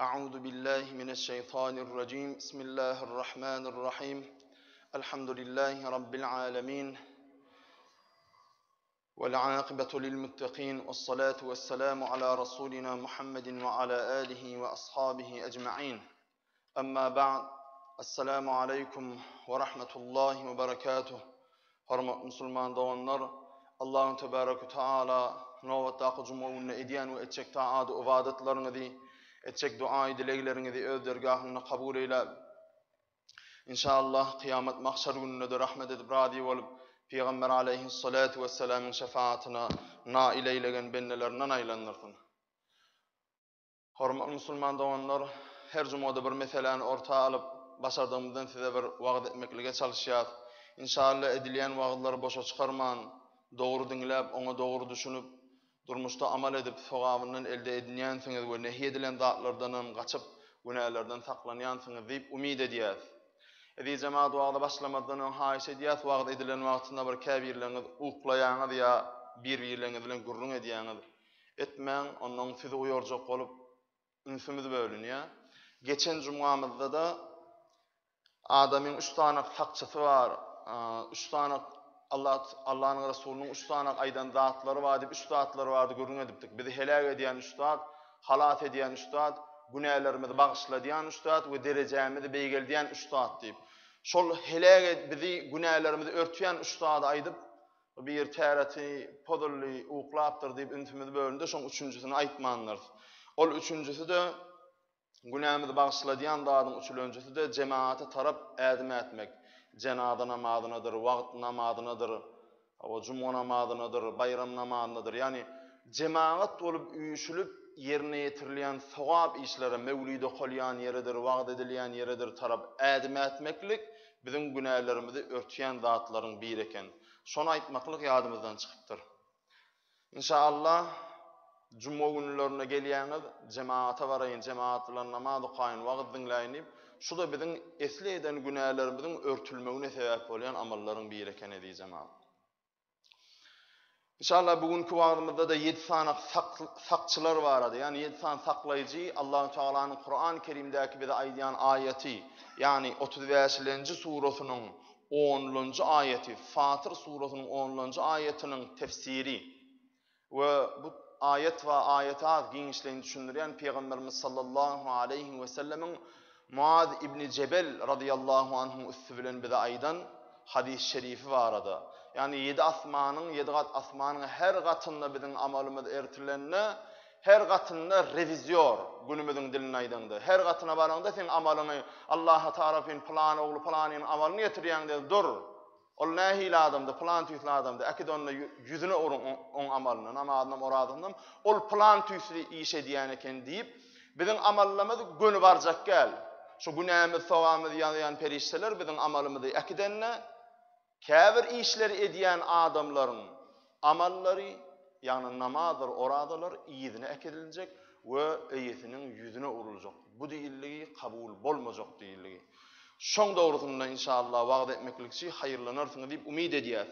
أعوذ بالله من الشيطان الرجيم بسم الله الرحمن الرحيم الحمد لله رب العالمين والعاقبة للمتقين والصلاة والسلام على رسولنا محمد وعلى آله وأصحابه أجمعين أما بعد السلام عليكم ورحمة الله وبركاته Hormatly musulman doganlar, Allahu tebareke taala nobatdaky juma gününe edýän we etjek taat ybadatlaryňyzy, etjek duaýy dilegleriňizi öz dergahynda kabul eýläp, inşallah kyýamat mahşer gününde-de rahmet edip razy bolup, Pygamber aleýhissalatu wessalamyň şefaatyna nail eýlegen bendelerinden aýlandyrsyn. Hormatly musulman doganlar, her jumada bir meseläni orta alyp, başardygymyzdan size bir wagyz etmeklige çalyşýas. Inşalla edilýän wagyzlary boşa çykarman, dogry diňläp, oňa dogry düşünip, durmuşda amal edip, sogabyndan elde edinýänsiňiz we nehi edilen zatlardanam gaçyp, günälerden saklanýansyňyz diýip umyt edýäs. Eziz jemagat wagza başlamazdan öň haýyş edýäs, wagyz edilen wagtynda bir käbirleriňiz uklaýaňyz ýa bir-birleriňiz bilen gürrüň edýäňiz. Etmäň, onnoň sizi oýarjak bolup ünsümiz bölünýär. Geçen jumgamyzda-da adamyň üç sany sakçysy bar, üç sany Allah Allanyň Resulynyň üç sany aýdan zatlary bar diýip, üç zatlary bardy gürrüň edipdik. Bizi heläk edýän üç zat, halas edýän üç zat, günälerimizi bagyşladýan üç zat we derejämizi beýgeldýän üç zat diýip. Şol heläk bizi günälerimizi örtýän üç zady aýdyp, Bir täreti pozuldy, uklapdyr diýip ünsümiz bölündi, şoň üçünjisini aýtmandyrys. Ol üçünjisi-de, günämizi bagyşladýan zadyň üçülenjisi-de jemagata tarap ädim ätmek. Jenaza namazynadyr, wagt namazynadyr, hawa, jumga namazynadyr, baýram namazynadyr. Ýagny jemagat bolup üýşülip ýerine ýetirilýän sogap işlere, mewlid okalýan ýeredir, wagyz edilýän ýeredir tarap ädim ätmeklik biziň günälerimizi örtýän zatlaryň biri eken. Şony aýtmaklyk ýadymyzdan çykypdyr. Inşa-Allah, juma günlerinde gelýäňiz, jemagata baraýyn, jemagat bilen namaz okaýyn, wagyz diňläýin diýip, şu-da biziň esli eden günälerimiziň örtülmegine sebäp bolýan amallaryň biri eken eziz jemagat. Inşallah bu günki wagzymyzda-da ýedi sany sakçylar barada, ýagny ýedi sany saklaýjy Allahu Tagalanyň Kuran Kerimdäki bize aýdýan aýaty, ýagny 35-lenji surasynyň 10-njy aýaty, Fatyr surasynyň 10-njy aýatynyň tefsiri. We bu aýat we aýaty has giňişleýin düşündirýän Pygamberimiz sallallahu aleýhi we sellemiň Muaz ibn Jebel razyýallahu anhuň üsti bilen bize aýdan hadys şerifi barada. Ýagny ýedi asmanyň, ýedi gat asmanyň her gatynda biziň amalymyz ertilende, her gatynda rewizýor, günümiziň dilinde aýdaňda, her gatyna baraňda seň amalyňy Allaha tarapyn pylany ogly pylanynyň amalyny getirýäň diýen dur. Ol nähili adamdy, pylan tüýsli adamdy, äkit onda ýüzüne uruň oň amalyny, namazynam, orazynam, ol pylan tüýsli iş edýän eken diýip, biziň amallarymyz göni barjak däl. Şu günämiz, sogabymyzy ýazýan perişdeler biziň amalymyzy äkidende, käbir işleri edýän adamlaryň amallary, ýagny namazdyr, orazalar yzyna äkidiljek we eýesiniň ýüzüne uruljak. Bu diýildigi kabul bolmajak diýildigi. Şoň dogrusynda inşallah wagyz etmeklikçi haýyrlanarsyňyz diýip umyt edýäs.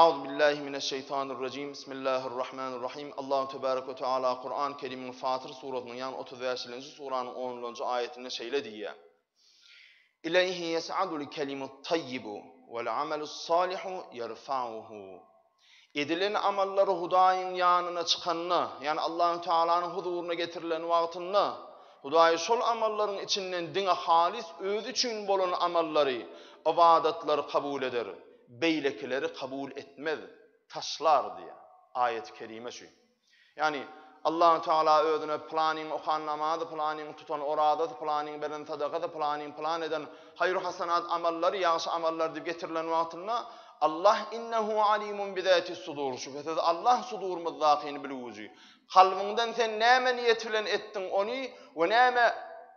Auzu billahi mineşşeýtanirrajim. Bismillahirrahmanirrahim. Allahu tebarek we teala Kuran Kerimiň Fatyr surasynyň ýagny 35-nji suranyň 10-njy aýatynda şeýle diýýär. Ileýhi ýes'adul kelimut taýyibu wal amalus salihu ýerfa'uhu. Edilen amallar Hudaýyň ýanyna çykanda, ýagny Allahu Tealanyň huzuryna getirilen wagtynda, Hudaý şol amallaryň içinden diňe halys özi üçin bolan amallary, ybadatlary kabul eder, beýlekileri kabul etmez, taşlar diýýär. Aýaty kerime şu. Ýagny, Allahu Teala özüne pylanyň okan namazy, pylanyň tutan orazasy, pylanyň beren sadakasy, pylanyň pylan eden haýr-hasanat amallary, ýagşy amallar diýip getirilen wagtynda, Allah innehu alimun bizatis sudur, şübhesiz Allah sudurymyzdakyny bilgüji. Kalbyňdan sen näme niýet bilen etdiň ony we näme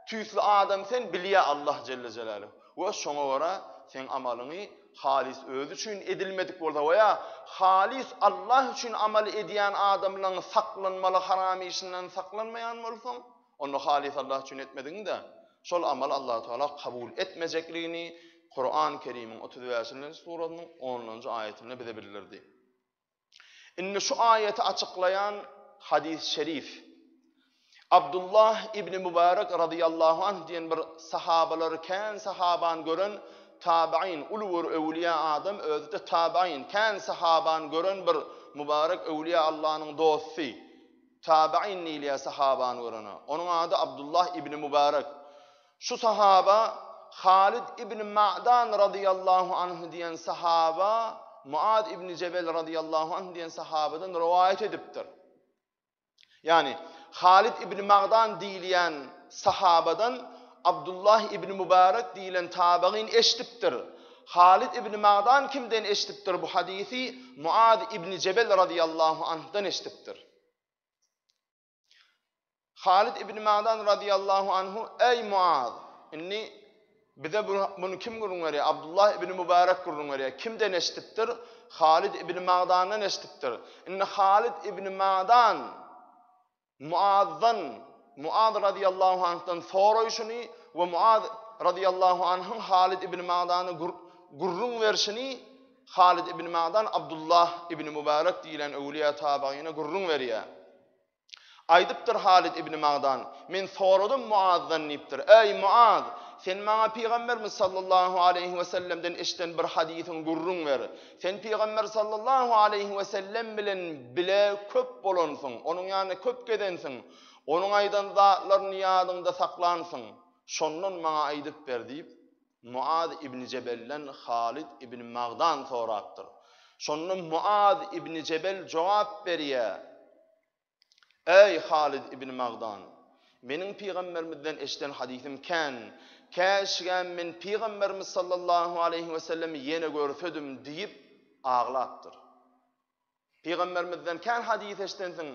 tüýsli adam sen bilýär Allah jelle jelaluhu. We şoňa görä seň amalyňy Halys özi üçin edilmedik bolsa we ýa halys Allah üçin amal edýän adamlaň saklanmaly haram işinden saklanmaýan bolsaň, onda halys Allah üçin etmedigiň-de, şol amaly Allahu Teala kabul etmejekligini Kuran Kerimiň 35-nji surasynyň onunjy aýatynda bize bildirdi. Indi şu aýaty açyklaýan. Hadys-şerif. Abdullah ibn Mübarek razyýallahu anh diýen bir sahabalary kän sahabany gören tabein, uly bir öwlüýä adam, özi-de tabein, kän sahabany gören bir mübarek öwlüýä Allanyň dosty. Tabein diýilýär sahabany görene. Onuň ady Abdullah ibn Mübarek. Şu sahaba Halid ibn Ma'dan razyýallahu anh diýen sahaba Muaz ibn Jebel razyýallahu anh diýen sahabadan rowaýat edipdir. Ýagny, Halid ibn Magdan diýilýän sahabadan Abdullah ibn Mubarek diýlen tabagyn eşidipdir. Halid ibn Magdan kimden eşidipdir bu hadysy? Muaz ibn Jebel razyýallahu anhdan eşidipdir. Halid ibn Magdan razyýallahu anhu, Eý Muaz! Indi bize muny kim gürrüň berýär? Abdullah ibn Mubarek gürrüň berýär. Kimden eşidipdir? Halid ibn Magdandan eşidipdir. Indi Halid ibn Magdan Muazdan, Muaz razyýallahu anhdan soraýşyny we Muaz razyýallahu anhyň Halid ibn Magdana gürrüň berşini Halid ibn Magdan Abdullah ibn Mubarek diýlen öwlüýä tabagyna gürrüň berýär. Aýdypdyr Halid ibn Magdan, Men soradym Muazdan diýipdir, Eý, Muaz! Sen maňa Pygamberimiz sallallahu aleýhi wesellemden eşiden bir hadysyňy gürrüň ber. Sen Pygamber sallallahu aleýhi wesellem bilen bile köp bolansyň, onuň ýanynda köp gezensiň, onuň aýdan zatlaryny ýadyňda saklansyň. Şondan maňa aýdyp ber diýip, Muaz ibn Jebelden Halid ibn Magdan sorapdyr. Şonda Muaz ibn Jebel jogap berýär, Eý, Halid ibn Magdan! Meniň Pygamberimizden eşiden hadysym kän. Käşgäm men Pygamberimiz sallallahu aleýhi wesellemi ýene görsedim diýip aglapdyr. Pygamberimizden kän hadys eşidensiň.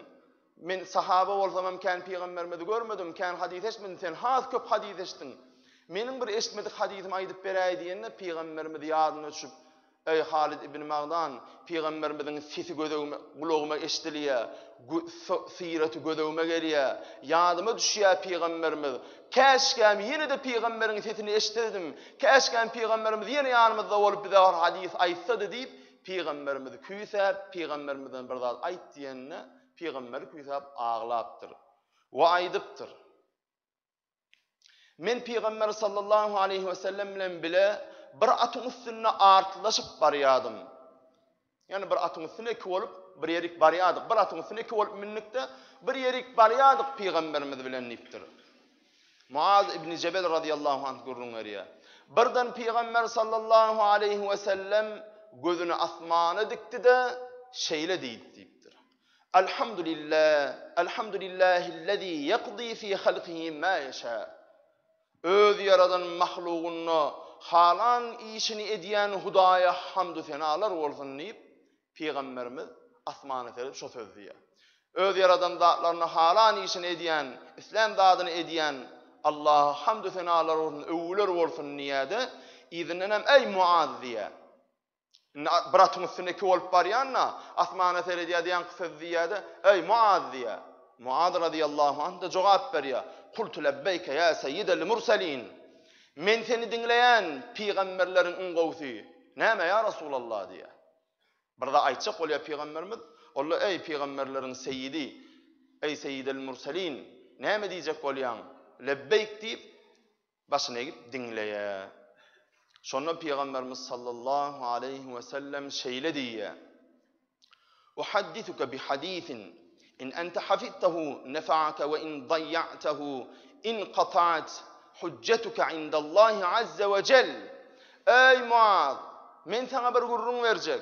Men sahaba bolsamam kän pygamberimizi görmedim, kän hadys eşitmedim, sen has köp hadys eşitdiň. Meniň bir eşitmedik hadysymy aýdyp beräý diýende pygamberimiz ýadyna düşüp, Eý Halid ibn Magdan, pygamberimiziň sesi gözegime, gulagyma eşidilýär, syraty gözegime gelýär, ýadyma düşýär pygamberimiz. Käşgäm ýene-de pygamberiň sesini eşitsedim, käşgäm pygamberimiz ýene ýanymyzda bolup bize bir hadys aýtsady diýip, Pygamberimizi küýsäp, pygamberimizden bir zat aýt diýende, pygamberi küýsäp aglapdyr we aýdypdyr. Men pygamber sallallahu aleýhi we sellem bilen bile bir atyň üstünde artlaşyp barýardym. Ýagny bir atyň üstünde iki bolup bir ýerik barýardyk. Bir atyň üstüne iki bolup mündükde bir ýerik barýardyk pygamberimiz bilen diýipdir. Muaz ibn Jebel razyýallahu anh gürrüň berýär. Birden Pygamber sallallahu aleýhi we sellem gözüni asmana dikdi-de, şeýle diýdi diýipdir. Elhamdülillah, elhamdülillahillezî ýekdî fî halkihi mâ ýeşâ. Öz ýaradan mahlugynda halan işini edýän Hudaýa hamdu-senalar bolsun diýip, Pygamberimiz asmana seredip şo sözi diýýär. Öz ýaradan zatlaryna halan işini edýän, islän zadyny edýän Allaha hamdu-senalar bolsun, öwgüler bolsun diýýär-de, yzyndanam Eý, Muaz diýýär. Indi bir atyň üstünde iki bolup barýan-da, asmana seredýär-de ýaňky sözi diýýär-de, Eý, Muaz diýýär. Muaz razyýallahu anh-da jogap berýär, Kultu lebbeýke ýa seýýidel murselin. Men seni diňleýän, pygamberleriň iň gowusy. Näme, ýa Resulallah diýýär. Bir zat aýtjak bolýar pygamberimiz, Ol-da, Eý, pygamberleriň seýidi, eý, seýidel murselin, näme diýjek bolýaň? Lebbeýk diýip, başyny egip diňleýär. Şonda pygamberimiz sallallahu aleýhi we sellem şeýle diýýär, Uhaddisuke bi hadisin, in ente hafiztehu nefa'ake we in daýýa'tehu inqata'at hujjetuke indallahi azze we jel. Eý, Muaz! Men saňa bir gürrüň berjek.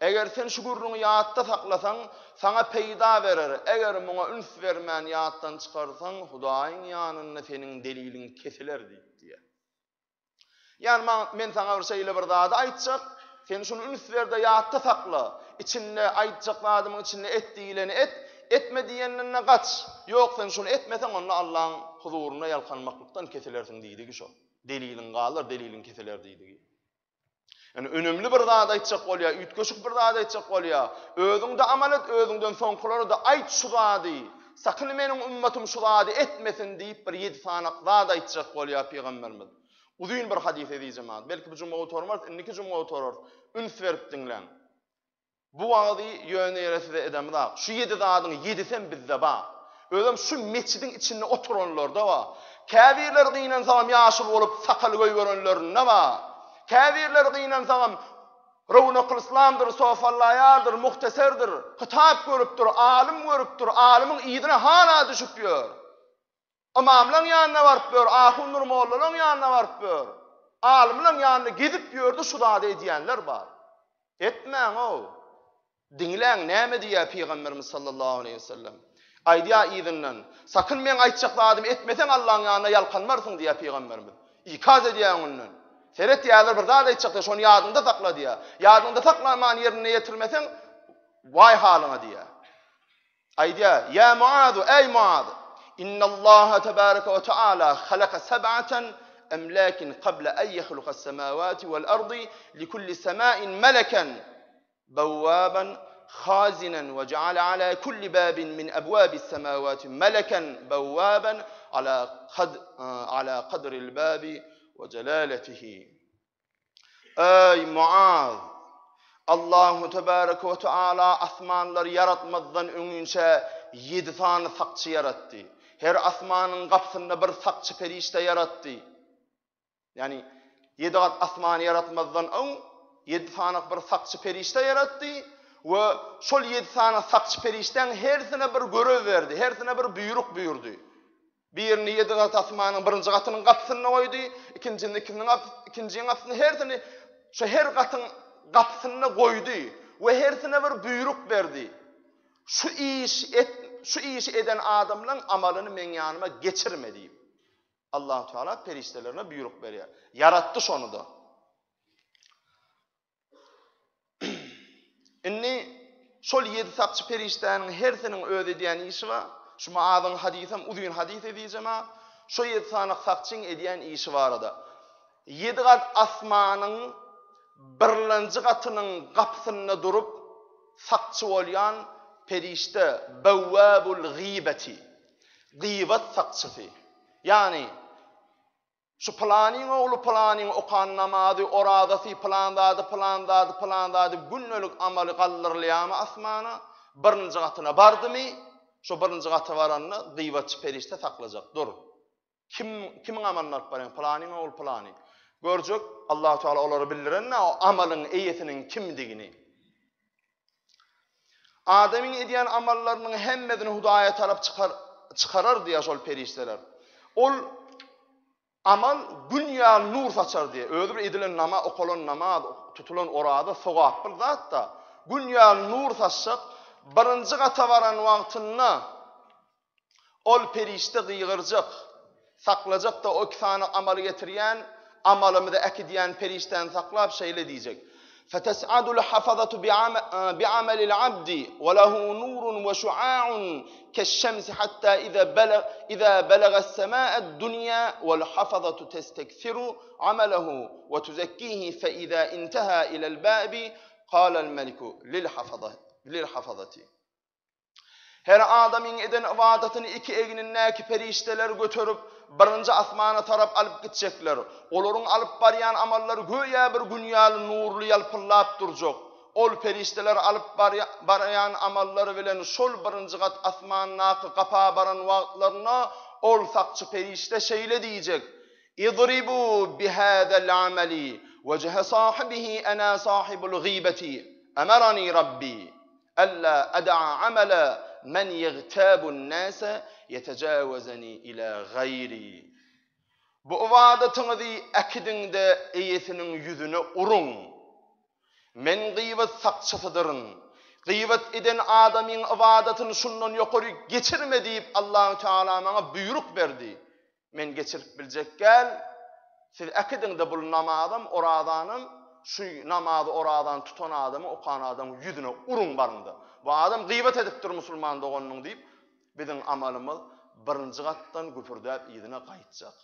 Eger sen şu gürrüňi ýatda saklasaň, saňa peýda berer, eger muňa üns bermän ýatdan çykarsaň, Hudaýyň ýanynda seniň deliliň kesiler diýip diýýär. Ýagny maňa, men saňa bir şeýle bir zady aýtjak, sen şuny üns ber-de ýatda sakla. Içinde, aýtjak zadymyň içinde et diýileni et, etme diýeninden-de gaç. Ýok, sen şuny etmeseň, onda Allaň huzurynda ýalkanmaklykdan kesilersiň diýdigi şo. Deliliň galar, deliliň kesiler diýdigi. Ýani önümli bir zat aýtjak bolýar, üýtgeşik bir zat aýtjak bolýar. Özüň-de amal et, özüňden soňkulara-da aýt şu zady. Sakyn meniň ümmetym şu zady etmesin diýip bir ýedi sanak zat aýtjak bolýar pygamberimiz. Uzyn bir hadys eziz jemagat. Belki bu juma gutarmarys, indiki juma gutararys. Üns berip diňläň. Bu wagyzy ýöne ýere size edemzak. Şu ýedi zadyň ýedisem bizde bar. Özem şu metjidiň içinde oturanlarda bar. Käbirleri gynansagam ýaşuly bolup sakal goýberenlerinde bar. Käbirleri gynansagam Rownakyl Yslamdyr, Sofallaýardyr, Muhteserdir, kitap görüpdir, alym görüpdir, alymyň yzyna hala düşüp ýör. Ymamlaň ýanyna baryp ýör, ahundyr mollalaň ýanyna baryp ýör. Alymlaň ýanynda gezip ýördi şu zady edýänler bar. Etmäň-ow. Diňläň näme diýýär Pygamberimiz sallallahu aleýhi we sellem. Aýdýar yzyndan, Sakyn meň aýtjak zadymy etmeseň Allaň ýanynda ýalkanmarsyň diýýär Pygamberimiz. Ikaz edýär öňünden. Seret häzir bir zat aýtjak diýýär, şony ýadyňda sakla diýýär. Ýadyňda saklaman ýerinde ýetirmeseň, waý halyňa diýýär. Aýdýar, Ýa Muazu, eý Muaz! Innallaha tebareke we teala halaka seb'aten emlakin qabla en yahlukas semawati wal ardy likulli semain meleken bawwaban hazinan we jeale ala kulli babin min abwabis semawati meleken bawwaban ala kad ala kadril babi we jelaletihi. Eý, Muaz! Allahu tebareke we teala asmanlary ýaratmazdan öňinçä ýedi sany sakçy ýaratdy. Her asmanyň gapysynda bir sakçy perişde ýaratdy. Ýagny ýedi gat asmany ýaratmazdan öň ýedi sany bir sakçy perişde ýaratdy we şol ýedi sany sakçy perişdäň hersine bir görew berdi, hersine bir buýruk buýurdy. Birini ýedi gat asmanyň birinji gatynyň gapysynda goýdy, ikinjini ikiniň ikinjiň gapysynda, hersini şu her gatyň gapysynda goýdy we hersine bir buýruk berdi. Şu iş et, şu işi eden adamlaryň amalyny meň ýanyma geçirme diýip. Allahu Teala perişdelerine buýruk berýär. Ýaratdy şony-da. Indi şol ýedi sakçy perişdäniň hersiniň öz edýän işi bar. Şu Muazyň hadysam uzyn hadys eziz jemaat. Şo ýedi sany sakçyň edýän işi barada. Ýedi gat asmanyň birlenji gatynyň gapysynda durup sakçy bolýan perişde Bewwabul gybeti. Gybat sakçysy. Ýagny Şu pylanyň ogly pylanyň okan namazy, orazasy, pylan zady, pylan zady, pylan zady gündelik amaly galdyrylýarmy asmana? Birinji gatyna bardymy? Şo birinji gata baranda gybatçy perişde saklajak. Dur. Kim, kimiň amalyny alyp barýaň? Pylanyň ogly pylany. Görjek, Allahu Teala olara bildiren-dä o amalyň eýesiniň kimdigini. Adamyň edýän amallarynyň hemmesini Hudaýa tarap çykar, çykarar diýýär şol perişdeler. Ol amal gün ýaly nur saçar diýýär. Özi bir edilen nama, okalan namaz, tutulan oraza sogap bir zat-da. Gün ýaly nur saçjak, birinji gata baran wagtynda Ol perişde gygyrjak, saklajak-da o iki sany amaly getirýän, amalymyzy äkidýän perişdäni saklap şeýle diýjek, Fetes'adul hafazatu bi'amelil abdi we lehu nurun we şu'a'un keş-şemsi hatta iza belagas-sema'ed dunýa wel hafazatu testeksiru amalehu we tuzekkihi fe iza intaha ilel babi kalel meliku lil hafazati. Her adamyň eden ybadatyny iki egnindäki perişdeler göterip, birinji asmana tarap alyp gitjekler. Olaryň alyp barýan amallary göýä bir gün ýaly nurly ýalpyldap durjak. Ol perişdeler alyp barýan amallary bilen şol birinji gat asmandaky gapa baran wagtlarynda ol sakçy perişde şeýle diýjek, Idribu bihazal amali wejhe sahibihi ena sahibul gybeti emerani rabbi. Alla ada'a amala men ýegtabun nase ýetejawezeni ila gaýri. Bu ybadatyňyzy äkidiň-de eýesiniň ýüzüne uruň. Men gybat sakçysydyryn. Gybat eden adamyň ybadatyny şundan ýokaryk geçirme diýip Allahu Teala maňa buýruk berdi. Men geçirip biljek gäl, siz äkidiňde bul namazam, orazanam, şu namazy, orazany tutan adamy, okan adamyň ýüzüne uruň baryňda. Bu adam gybat edipdir musulman doganynyň diýip, biziň amalymyz birinji gatdan güpürdäp yzyna gaýtjak.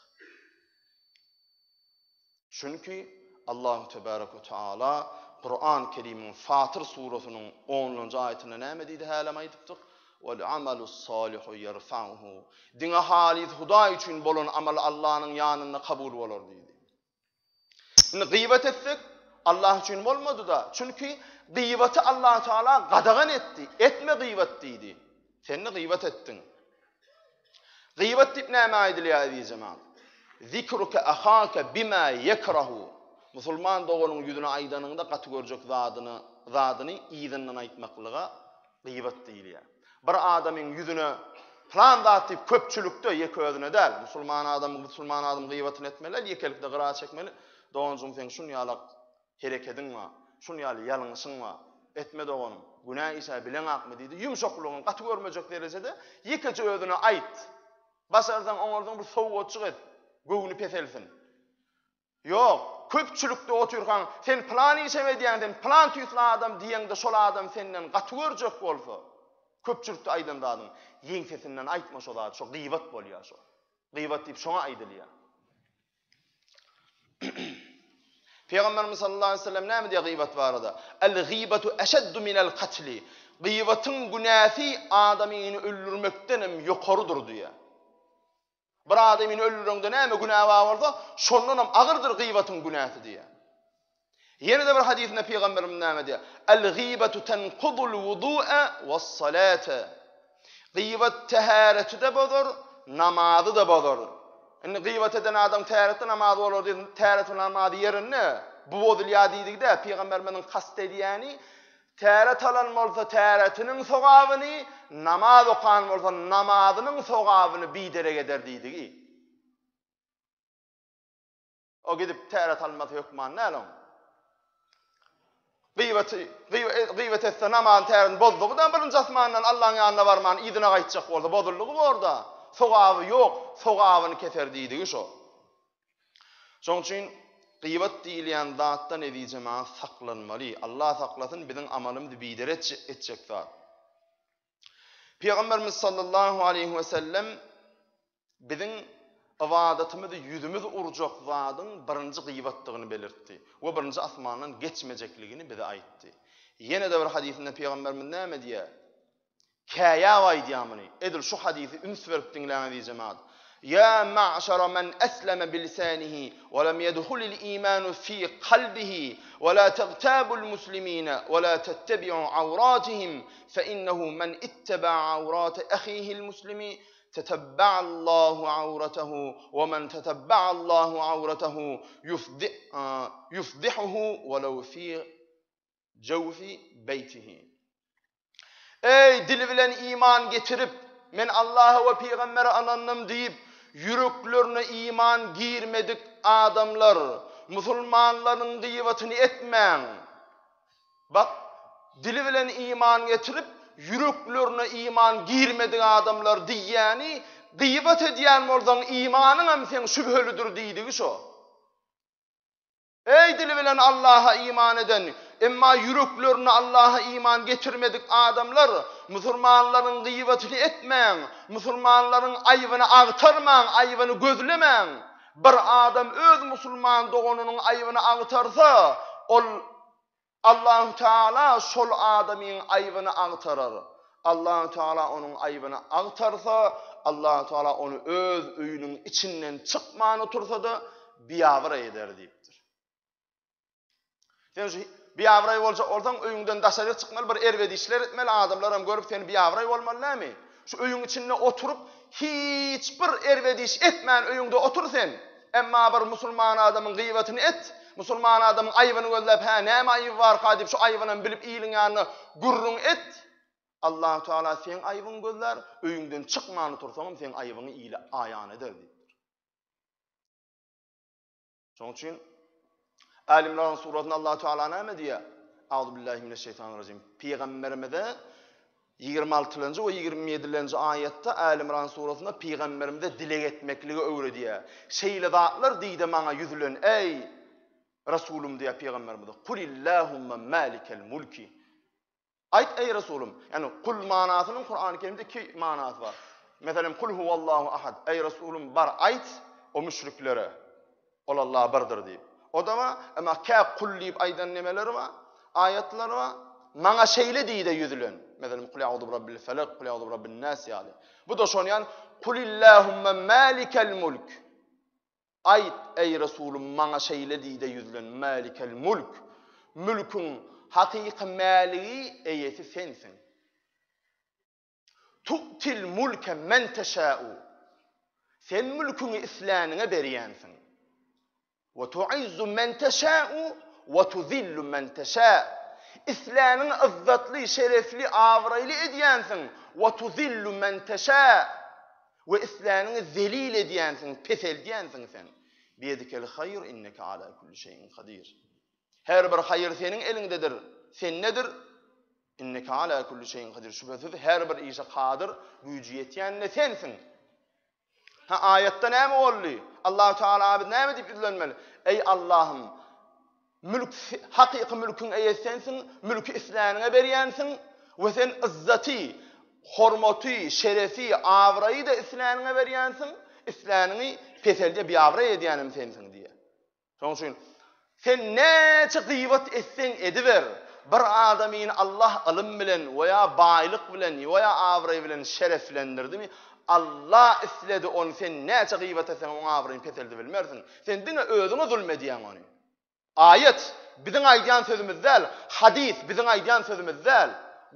Çünki Allahu tebarek we taala Kuran Kerimiň Fatyr surasynyň onunjy aýatynda näme diýdi hälem aýdypdyk? Wal amalus salihu ýerfa'uhu. Diňe halys Hudaý üçin bolan amal Allanyň ýanynda kabul bolar diýdi. Indi gybat etsek, Allah üçin bolmady-da. Çünki gyýbaty Allah Teala gadagan etdi. Etme gyýbat diýdi. Sen-de gyýbat etdiň. Gyýbat diýip nämä aýdylýar eziz jemagat? Zikruke ahake bima yekrahu. Musulman doganyň ýüzüne aýdanyňda gaty görjek zadyny, zadyny yzyndan aýtmaklyga gyýbat diýilýär. Bir adamyň ýüzüne pylan zat diýip köpçülikde, ýeke özüne däl, musulman adam musulman adam gyýbatyny etmeli däl, ýekelikde gyra çekmeli. Doganjygym seň şun ýalak herekediň bar, şun ýaly ýalňyşyň bar. Etme doganym, günä iş-ä bileňakmy diýdi. Ýumşaklygyň gaty görmejek derejede ýekeje özüne aýt. Başarsaň, oňarsaň bir sowgatjyk et, göwni peselsin. Ýok, köpçülikde otyrkaň, sen pylan işem edýäň, sen pylan tüýsli adam diýeňde şol adam senden gaty görjek bolsa, köpçülikde aýdan zadyň, ýeňsesinden aýtma şo zady, şo gyýbat bolýar şo. Gyýbat diýip şoňa aýdylýar. Pygamberimiz sallallahu aleyhi ve sellem näme diýýär gyýbat barada? El gybatu eşeddu minel katli. Gyýbatyň günäsi adamyny öldürmekden hem ýokarydyr diýýär. Bir adamyny öldüreňde näme günä bar bolsa, şondan hem agyrdyr gyýbatyň günäsi diýýär. Ýene-de bir hadysynda pygamberimiz näme diýýär? El gybatu tenkudul wudu'a was-salata. Gyýbat tähereti-de bozar, namazy-da bozar. Indi gyýbat eden adam täretde namazy bolar diýsin, täret bilen namazy ýerinde bu bozulýar diýdik-de, pygamberimiziň kast edýäni täret alan bolsa täretiniň sogabyny, namaz okan bolsa namazynyň sogabyny biderek eder diýdigi. O gidip täret almasy hökman däl oň. Gyýbaty, gyýbat etse namazyny täretini bozdugy-da birinji asmandan Allaň ýanyna barman yzyna gaýtjak bolsa bozuldygy bor-da. Sogaby ýok, sogabyny keser diýdigi şo. Şoň üçin gyýbat diýilýän zatdan eziz jemagat saklanmaly. Allah saklasyn biziň amalymyzy biderek etjek zat. Pygamberimiz sallallahu aleýhi we sellem biziň ybadatymyzy ýüzümiz urjak zadyň birinji gyýbatdygyny belirtdi we birinji asmandan geçmejekligini bize aýtdy. Ýene-de bir hadysynda pygamberimiz näme diýýär? Käýäp aýdýar muny. Edil şu hadysy üns berip diňläň eziz jemagat. Ýa ma'şara men esleme bilisanihi we lem ýedhulil imanu fi kalbihi we la tagtabul muslimine we la tettebi'u awratihim fe innehu men itteba awrate ahihil muslimi Tetebba'allahu awratehu we men tetebba'allahu awratehu yufdihuhu welew fi jewfi beýtihi. Eý, dili bilen iman getirip, Men Allaha we pygambere ynandym diýip, ýüreklerine iman girmedik adamlar, musulmanlaryň gyýbatyny etmäň! Bak, dili bilen iman getirip, ýüreklerine iman girmedik adamlar diýýäni, gyýbat edýän bolsaň, imanyňam seň şübhelidir diýdigi şo. Eý, dili bilen Allaha iman eden, emma ýüreklerine Allaha iman getirmedik adamlar, musulmanlaryň gyýbatyny etmäň, musulmanlaryň aýbyny agtarmaň, aýbyny gözlemäň. Bir adam öz musulman doganynyň aýbyny agtarsa, ol Allahu Teala şol adamyň aýbyny agtarar. Allahu Teala onuň aýbyny agtarsa, Allahu Teala ony öz öýüniň içinden çykman otursa-da biabraý eder diýipdir. Sen şu biabraý boljak bolsaň, öýüňden daşaryk çykmaly, bir erbet işler etmeli, adamlar hem görüp seni biabraý bolmaly dälmi? Şu öýüň içinde oturyp, hiç bir erbet iş etmän öýüňde otur sen. Emma bir musulman adamyň gyýbatyny et, musulman adamyň aýbyny gözläp, hä, näme aýyby barka diýip, şu aýbynam bilip iliň ýanynda gürrüň et. Allahu Teala seň aýbyňy gözlär, öýüňden çykman otursaňam seň aýbyňy ile aýan eder diýipdir. Şonuň üçin Äl Imran surasynda Allahu Teala näme diýýär? Auzubillahi mineşşeýtanirrajim. Pygamberimize 26-njy we 27-nji aýatda Äl Imran surasynda pygamberimize dileg etmekligi öwredýär. Şeýle zatlar diýde maňa ýüzlen, eý Resulym diýýär pygamberimize. Kulillahumma malikel mulki. Aýt, eý, Resulym! Ýagny, kul manasynyň Kurany Kerimde iki manasy bar. Meselem, Kul huwallahu ahad. Eý, Resulym, bar, aýt o müşriklere, Ol Allah birdir diýip. O-da bar. Emma kä kul diýip aýdan nemeleri bar, aýatlary bar. Maňa şeýle diý-de ýüzlen. Meselem, Kul a'uzu birabbil felak, Kul a'uzu birabbin nas ýaly. Bu-da şony ýaly, Kulillahumma malikel mulk. Aýt, eý, Resulym, maňa şeýle diý-de ýüzlen, Mälikel mulk! Mülküň hakyky mäligi, eýesi sensiň. Tu'til mulke men teşâ'u. Sen mülküňi isläniňe berýänsiň. We tu'izzu men teşâ'u we tuzillu men teşâ. Isläniňi yzzatly, şerefli, abraýly edýänsiň. We tuzillu men teşâ. We isläniňi zelil edýänsiň, peseldýänsiň sen. Biyedikel haýr inneke ala kulli şeýin kadir. Her bir haýyr seniň eliňdedir, sendedir. Inneke ala kulli şeýin kadir. Şübhesiz her bir işe kadyr, güýji ýetýän-de sensiň. Ha aýatda näme boldy? Allahu Teala biz näme diýip ýüzlenmeli? Eý Allahym, mülk hakyky mülküň eýesi sensiň, mülki isläniňe berýänsiň we sen yzzaty, hormaty, şerefi, abraýy-da isläniňe berýänsiň, isläniňi peseldýä, biabraý edýänem sensiň diýýär. Şonuň üçin sen näçe gybat etseň ediber, bir adamyny Allah ylym bilen we ýa baýlyk bilen we ýa abraý bilen şereflendirdimi, Allah isledi ony sen näçe gybat etseň oň abraýyny peseldibilmersiň. Sen diňe özüňe zulm edýäň ony. Aýat biziň aýdýan sözümiz däl, hadys biziň aýdýan sözümiz däl.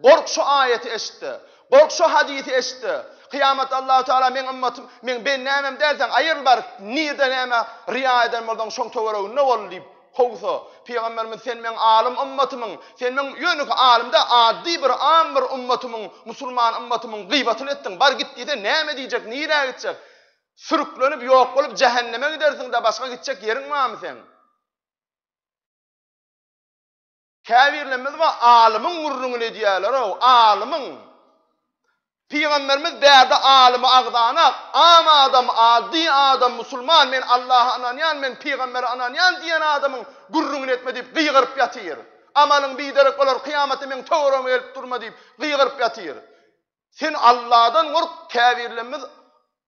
Gork şu aýaty eşitde. Gork şu hadysy eşitde. Kyýamatda Allahu Teala meň ymmatym, meň bendämem dälseň, aýryl bar, nirde näme ryýa eden bolsaň şoň töwereginde bol diýip kowsa, Pygamberimiz sen meň alym ymmatymyň, sen meň ýönekeý alym däl, addy bir am bir ymmatymyň, musulman ymmatymyň gybatyny etdiň, bar git diýse näme diýjek, nirä gitjek? Sürüklenip ýok bolup jähenneme gidersiň-de başga gitjek ýeriň barmy seň? Käbirlerimiz bar alymyň gürrüňini edýärler-ow, alymyň. Pygamberimiz bärde alymy agzanak, am adam, ady adam, musulman, men Allaha ynanýan, men pygambere ynanýan diýen adamyň gürrüňini etme diýip gygyryp ýatyr. Amalyň biderek bolar, kyýamatda meň töweregime gelip durma diýip gygyryp ýatyr. Sen Alladan gork, käbirlerimiz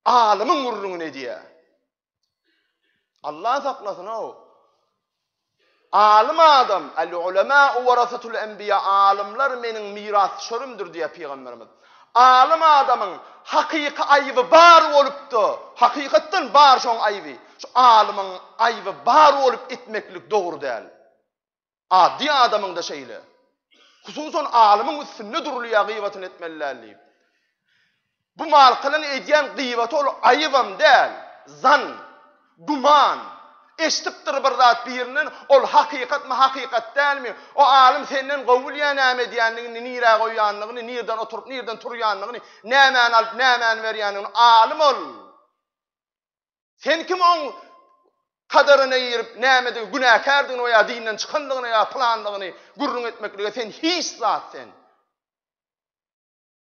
alymyň gürrüňini edýär. Allah saklasyn-ow. Alym adam, El-ulemâ'u werasetul enbiýa, alymlar meniň mirasdüşerimdir diýýär pygamberimiz. Alym adamyň hakyky aýby bar bolupda, hakykatdan bar şoň aýby. Şu alymyň aýby bar bolup etmeklik dogry däl. Addy adamyň-da şeýle. Hususan alymyň üstünde durulýar gybatyny etmeli däl diýip. Bu malkylyň edýän gybaty ol aýybam däl, zan, güman. Eşidipdir bir zat birinden, ol hakykatmy, hakykat dälmi, o alym senden gowy bilýär näme edýändigini, nirä goýýandygyny, nirden oturyp, nirden turýandygyny, nämäni alyp, nämäni berýändigini, alym ol. Sen kim oň kaderyna girip nämedigi günäkärdigini we ýa dinden çykandygyny ýa pylandygyny gürrüň etmeklige sen hiç zat sen.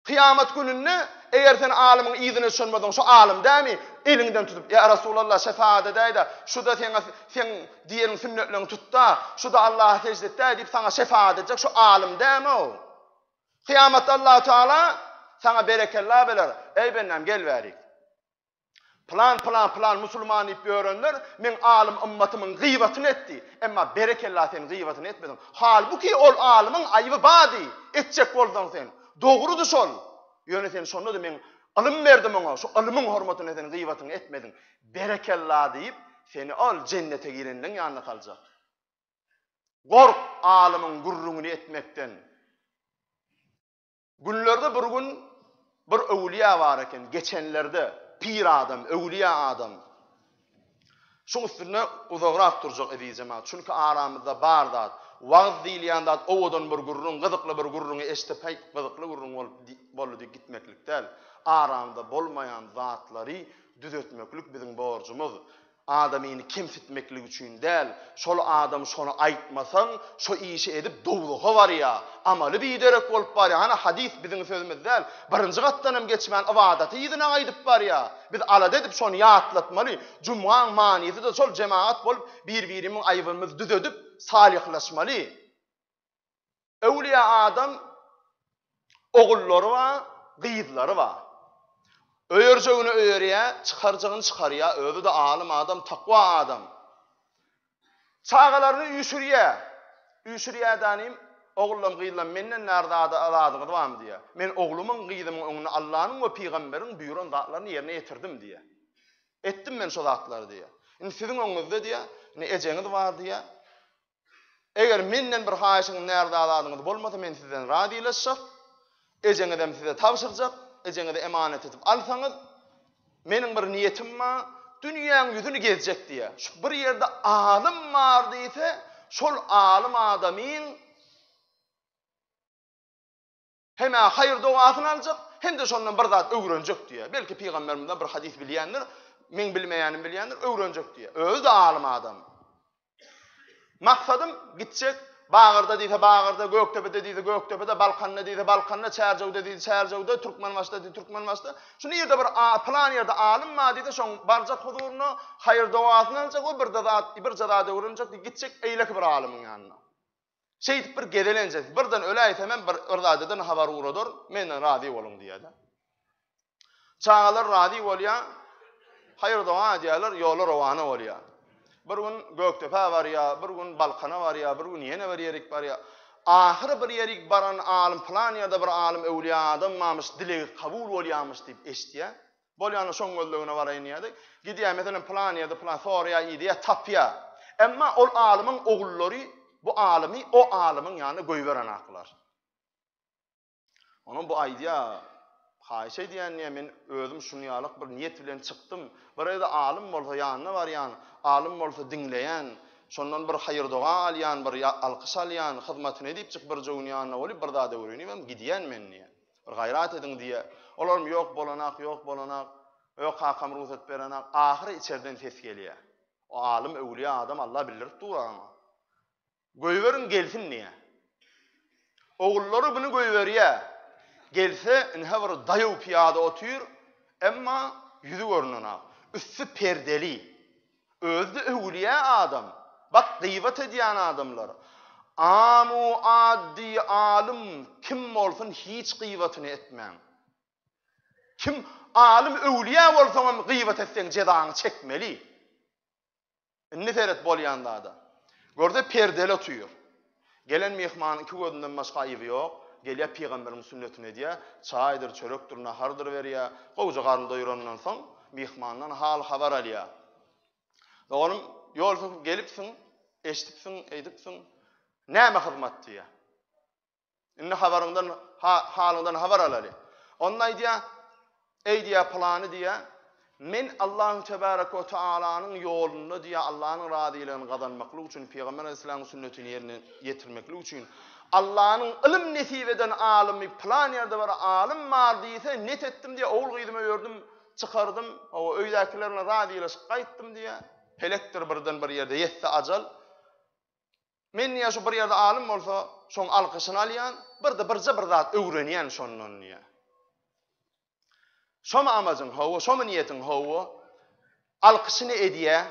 Kyýamat gününde eger sen alymyň yzyna düşen bolsaň şu alym dämi eliňden tutup ýa Resulallah şefaat edäýdä şuda seňe seň diýeniň sünnetleňi tutda şuda Allaha sežde etdä diýip saňa şefaat etjek şu alym dämi o. Kyýamatda Allahu Teala saňa berekella beler eý bendäm gel bärik. Pylan pylan pylan musulman diýip ýörenler meň alym ymmatymyň gybatyny etdi. Emma berekella sen gybatyny etmediň. Halbuki ol alymyň aýby bardy, etjek bolsaň sen. Dogrudy şol. Ýöne sen şonda-da meň ylym berdim oňa, şu ylymyň hormatyna sen gybatyňy etmediň. Berekella diýip, seni ol jennete girenleň ýanyna saljak. Gork alymyň gürrüňini etmekden. Günlerde bir gün bir öwülýä bar eken, geçenlerde pir adam, öwülýä adam. Şuň üstünde uzagrak durjak eziz jemagat. Çünki aramyzda bar zat, wagyz diýilýän zat owadan bir gürrüň, gyzykly bir gürrüňi eşidip, häý, gyzykly gürrüň bolup boldy diýip gitmeklik däl. Aramyzda bolmaýan zatlary düzetmeklik biziň borjumyz. Adamyny kemsitmeklik üçin däl, şol adam şony aýtmasaň, şo işi edip dowzaha barýar, amaly biderek bolup barýar, hany hadys biziň sözümiz däl, birinji gatdanam geçmän ybadaty yzyna gaýdyp barýar. Biz alada edip şony ýatlatmaly, jumgaň manysy-da şol jemagat bolup bir-birimiň aýybymyzy düzedip salyhlaşmaly. Öwlüýä adam ogullary bar, gyzlary bar. Öýerjegini öýerýär, çykarjagyny çykarýar, özi-de alym adam, takwa adam. Çagalaryny üýşürýär. Üýşürýär danym, ogullam, gyzlam, menden när zada zadyňyz barmy diýýär. Men oglumyň, gyzymyň öňünde Allanyň we pygamberiň buýran zatlaryny ýerine ýetirdim diýýär. Etdim men şo zatlary diýýär. Indi siziň öňüňizde diýýär, indi ejeňiz bar diýýär. Eger menden bir haýyşyňyz närza zadyňyz bolmasa men sizden razylaşjak. Ejeňizem size tabşyrjak. Ejeňizi emanet edip alsaňyz, meniň bir niýetim bar, dünýäň ýüzüni gezjek diýýär. Şu bir ýerde alym bar diýse, şol alym adamyň Hem-ä haýyr-dogasyny aljak, hem-de şondan bir zat öwrenjek diýýär. Belki pygamberimizden bir hadys bilýändir, meň bilmeýänimi bilýändir, öwrenjek diýýär. Özi-de alym adam. Maksadym gitjek, Bagyrda diýse Bagyrda, Gökdepede diýse Gökdepede, Balkanda diýse Balkanda, Çärjewde diýse Çärjewde, Türkmenbaşyda diýse Türkmenbaşyda. Şu nirde bir pylan ýerde alym bar diýse, şoň barjak huzuryna, haýyr-dogasyny aljak, o birde zat, birje zat öwrenjek diýip gitjek eýleki bir alymyň ýanyna. Şeýdip bir gezelenç edip, birden öläýsemem bir bir zadadan habar ugradar, menden razy boluň diýýär-de. Çagalar razy bolýar, haýyr-doga edýärler, ýola rowana bolýar. Bir gün Gökdepä barýar, bir gün Balkana barýar, bir gün ýene bir ýerik barýar. Ahyry bir ýerik baran alym pylan ýerde bir alym öwlüýä adam barmyş, dilegi kabul bolýarmyş diýip eşidýär. Bolýanda şoň gözlegine baraýyn diýýärdi. Gidýär, meselem, pylan ýerde pylan soraýar, ideýär, tapýar. Emma ol alymyň ogullary bu alymy o alymyň ýanyna goýberenaklar. Onuň bu aýdýar, Haýyş edýän diýýär, men özüm şuny ýalyk bir niýet bilen çykdym. Bir ýerde alym bolsa ýanyna barýan, alym bolsa diňleýän, şondan bir haýyr-doga alýan, bir alkyş alýan, hyzmatyny edipjik birje gün ýanynda bolup bir zat öwrenibem gidýän men diýýär. Bir gaýrat ediň diýýär. Olaram ýok bolanak, ýok bolanak. Ýok kakam rugsat berenak. Ahyry içerden ses gelýär. O alym öwlüýä adam Alla bildirip dur aňa. Goýberiň gelsin diýýär. Ogullary buny goýberýär. Gelse ine bir daýaw pyýada otyr, emma ýüzi görünenak. Üsti perdeli. Özi-de öwülýä adam. Bak gybat edýän adamlar. Amu addy alym kim bolsun hiç gybatyny etmäň. Kim alym öwülýä bolsaňam gybat etseň jezaňy çekmeli. Indi seret bolýan zada. Görse perdeli otyr. Gelen myhmanyň iki gözünden başga aýyby ýok. Gelýär pygamberiň sünnetini edýär. Çaýdyr, çörekdir, nahardyr berýär. Gowja garny doýurandan soň myhmandan hal-habar alýar. Doganym, ýol söküp gelipsiň, eşidipsiň, eýdipsiň. Näme hyzmat diýýär. Indi habaryňdan, ha, halyňdan habar alaly. Onda aýdýar, Eý diýýär, pylany diýýär, men Allahu tebaraka we taalanyň ýolunda diýýär, Allanyň razylygyny gazanmaklyk üçin, Pygamber aleyhisselamyň sünnetini ýerine ýetirmeklik üçin, Allanyň ylym nesip eden alymy pylan ýerde bir alym bar diýse, net etdim diýýär, ogul-gyzymy öýerdim, çykardym, hawa, öýdäkiler bilen razylaşyp gaýtdym diýýär. Pelekdir birden bir ýerde ýetse ajal. Men diýýär, şu bir ýerde alym bolsa, şoň alkyşyny alýan, bir-de birje bir zat öwrenýän şondan diýýär. Şomy amajyň, hawa, şomy niýetiň, hawa. Alkyşyny edýär.